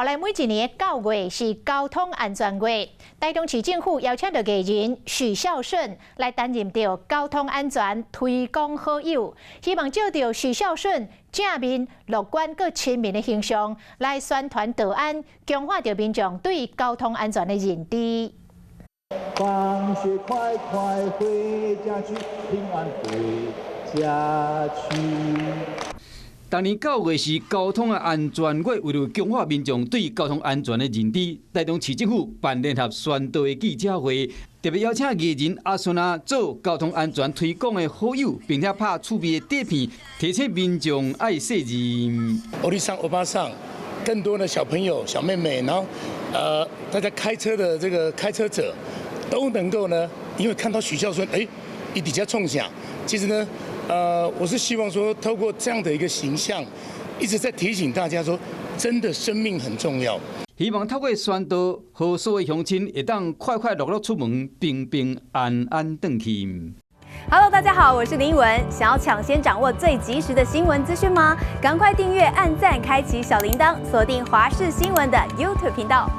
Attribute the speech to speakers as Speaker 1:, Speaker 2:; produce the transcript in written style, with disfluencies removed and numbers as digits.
Speaker 1: 予來每一年9月是交通安全月，台中市政府邀請著藝人許效舜來擔任著交通安全推廣好友，希望藉著許效舜正面、樂觀、閣親民的形象來宣傳道安，強化著民眾對交通安全的認知。
Speaker 2: 放學快快回家去，平安回家去。
Speaker 3: 逐年9月是交通的安全月，為了強化民眾對交通安全的認知，台中市政府辦聯合宣導的記者會，特別邀請藝人阿順仔做交通安全推廣的好友，並且拍趣味的短片，提醒民眾愛細認。
Speaker 4: 歐弟桑、歐巴桑，更多的小朋友、小妹妹，然後，大家開車的這個開車者都能夠呢，因為看到許效舜，哎，伊佇遮創啥？其實呢，我是希望說，透過這樣的一個形象，一直在提醒大家說，真的生命很重要。
Speaker 3: 希望透過宣導，予所有鄉親會當快快樂樂出門，平平安安轉去。
Speaker 5: Hello，大家好，我是林文。想要搶先掌握最及時的新聞資訊嗎？趕快訂閱、按讚、開啟小鈴鐺，鎖定華視新聞的 YouTube 頻道。